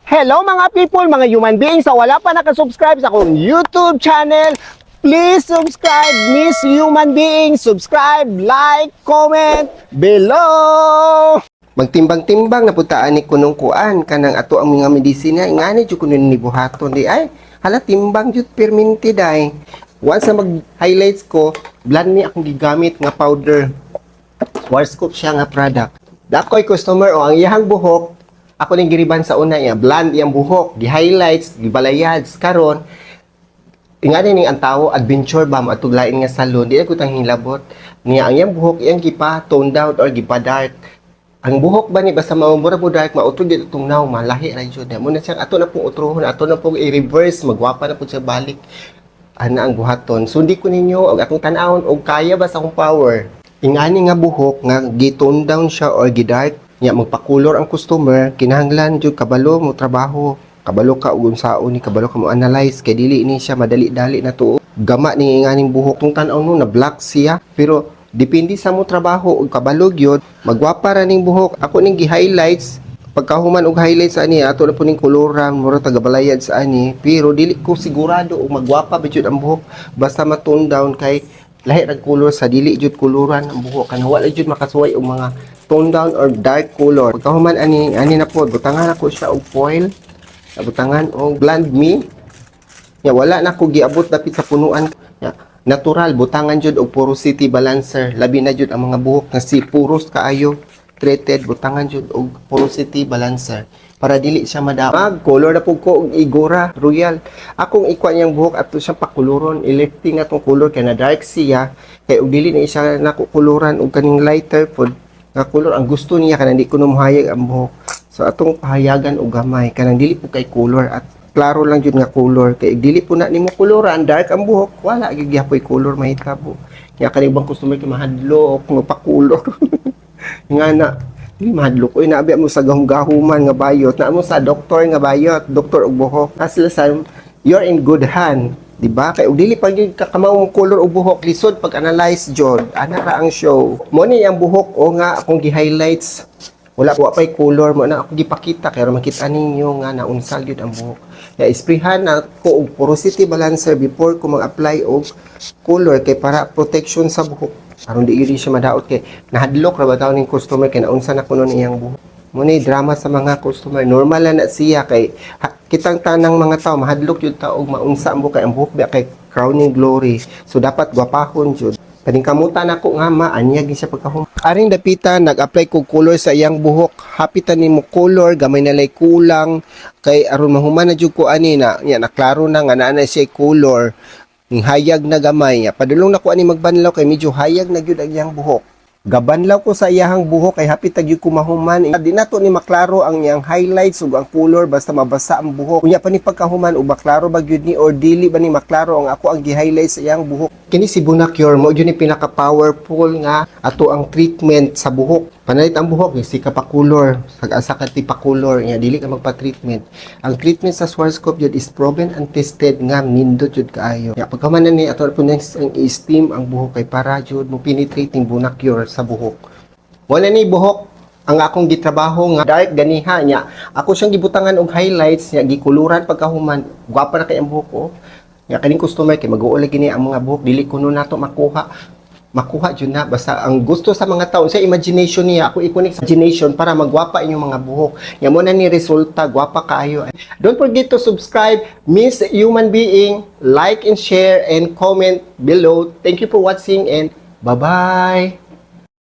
Hello, mga people, mga human beings na wala pa nakasubscribe sa akong YouTube channel. Please subscribe, Miss Human Being. Subscribe, like, comment below. Magtimbang-timbang na putaan ni kunong kuan kanang ato ang mga medisina, ingani jud kuno ni buhaton di ay hala, timbang jud perminti day. Once na mag highlights ko, blend ni akong gigamit nga powder. Schwarzkopf siya nga product. Dakoy customer o ang iyahang buhok, ako ning giriban sa una iya, blonde iyang buhok, gi-highlights, gibalayads karon. Ingani ning ang tawo adventure ba mo atug lain nga salon, di na ko tang hilabot. Niya ang iyang buhok, iyang gipa tone down or gipa dark. Ang buhok ba ni basta maumura mo dark, mautod dito tong naw, malahi ra jud. Mo na siyang ato na pong utrohon, ato na pong i-reverse, magwapa na pud siya balik. Ana ang buhaton. Sundi ko ninyo og atong tan-awon og kaya ba sa akong power. Ingani nga buhok nga gi-tone down siya or gi-dark nya, magpakulor ang customer, kinahanglan jud kabalo mo trabaho. Kabalo ka og unsaon ni, kabalo ka mo analyze kay dili ni siya madali-dali na tuo. Gama ni inganing buhok tung tan-aw no na black siya, pero depende sa mo trabaho ug kabalo gyud, magwapa ra ning buhok. Ako ning gi-highlights, pagkahuman og highlights ani, ato na po ning koloran, mura tagabalayad sa ani, pero dili ko sigurado og magwapa ba jud ang buhok basta ma-tone down kay lahi rag color sa dili jud koloran ang buhok, kanang wala jud makasuway og mga tone down or dark color. Pagkahuman ani, ani na po butangan ako siya og foil, butangan og Blend Me. Ya, wala na ko giabot dapit sa punuan. Ya, natural butangan jud og porosity balancer, labi na jud ang mga buhok nga si puros kaayo treated, butangan jud og porosity balancer para dili siya mada. Mag color na pud ko og Igora Royal. Akong ikuan niyang buhok, ato siyang pakuluron, i-lifting atong color kay na dark siya, kay og dili na siya nako kuluran og kaning lighter pod nga color ang gusto niya, kanang di ko muhayag ang buhok. So atong pahayagan og gamay, kanang dili po kay color at klaro lang jud nga color, kay dili po na nimo koloran dark ang buhok, wala gyud gihapoy color mahitabo. Kaya kanang ibang customer kay mahadlok magpakulor nga na dili mahadlok oy, naabi mo sa gahom-gahuman nga bayot, naa mo sa doktor nga bayot, doktor og buhok na sila sa you're in good hand, di ba? Kay og dili pa gyud ka kamao mo color og buhok, lisod pag analyze jud. Ana ra ang show mo ni ang buhok o nga akong gi-highlights, wala wa pay color mo na ako gipakita kay aron makita ninyo nga naunsa gyud ang buhok. Ya, isprehan na ko og porosity balancer before ko mag-apply og color kay para protection sa buhok aron di gyud siya madaot, kay nahadlok ra ba taon ning customer kay naunsa na kuno iyang buhok. Mo ni drama sa mga customer, normal na na siya kay ha, kitang tanang mga tao mahadlok jud ta og maunsa ang buhok kay ang buhok ba kay crowning glory. So dapat gwapahon jud. Paningkamutan ako nga maanyag ni siya pagkahum. Aring dapita nag-apply ko color sa iyang buhok. Hapitan nimo color, gamay na lay kulang kay aron mahuman na jud ko ani na nya, naklaro na nga naa na siya color. Ning hayag na gamay. Nya, padulong na ko ani magbanlaw kay medyo hayag na gyud ang iyang buhok. Gabanlaw ko sa iyahang buhok kay hapit gyud ko mahuman. Di nato ni maklaro ang iyang highlights ug ang color basta mabasa ang buhok. Unya pa ni pagkahuman ug maklaro ba gyud ni or dili ba ni maklaro ang ako ang gi-highlight sa iyang buhok. Kini si Bonacure mo gyud ni pinaka powerful nga ato ang treatment sa buhok. Panalit ang buhok si ka pa color, asa ka ti pa color nya dili ka magpa-treatment. Ang treatment sa Schwarzkopf jud is proven and tested nga nindot jud kaayo. Ya, pagkahuman na ni ato po nang ang i-steam ang buhok kay para jud mo penetrate ning Bonacure sa buhok. Wala ni buhok ang akong gitrabaho nga dark ganiha niya. Ako siyang gibutangan og highlights niya, gikuluran pagkahuman. Gwapa na kay ang buhok ko. Nya kaning customer kay mag-uuli gini ang mga buhok, dili kuno nato makuha. Makuha jud na basta ang gusto sa mga tao sa imagination niya, ako i-connect sa imagination para magwapa inyong mga buhok. Nya mo na ni resulta, gwapa kaayo. Don't forget to subscribe, Miss Human Being, like and share and comment below. Thank you for watching and bye-bye.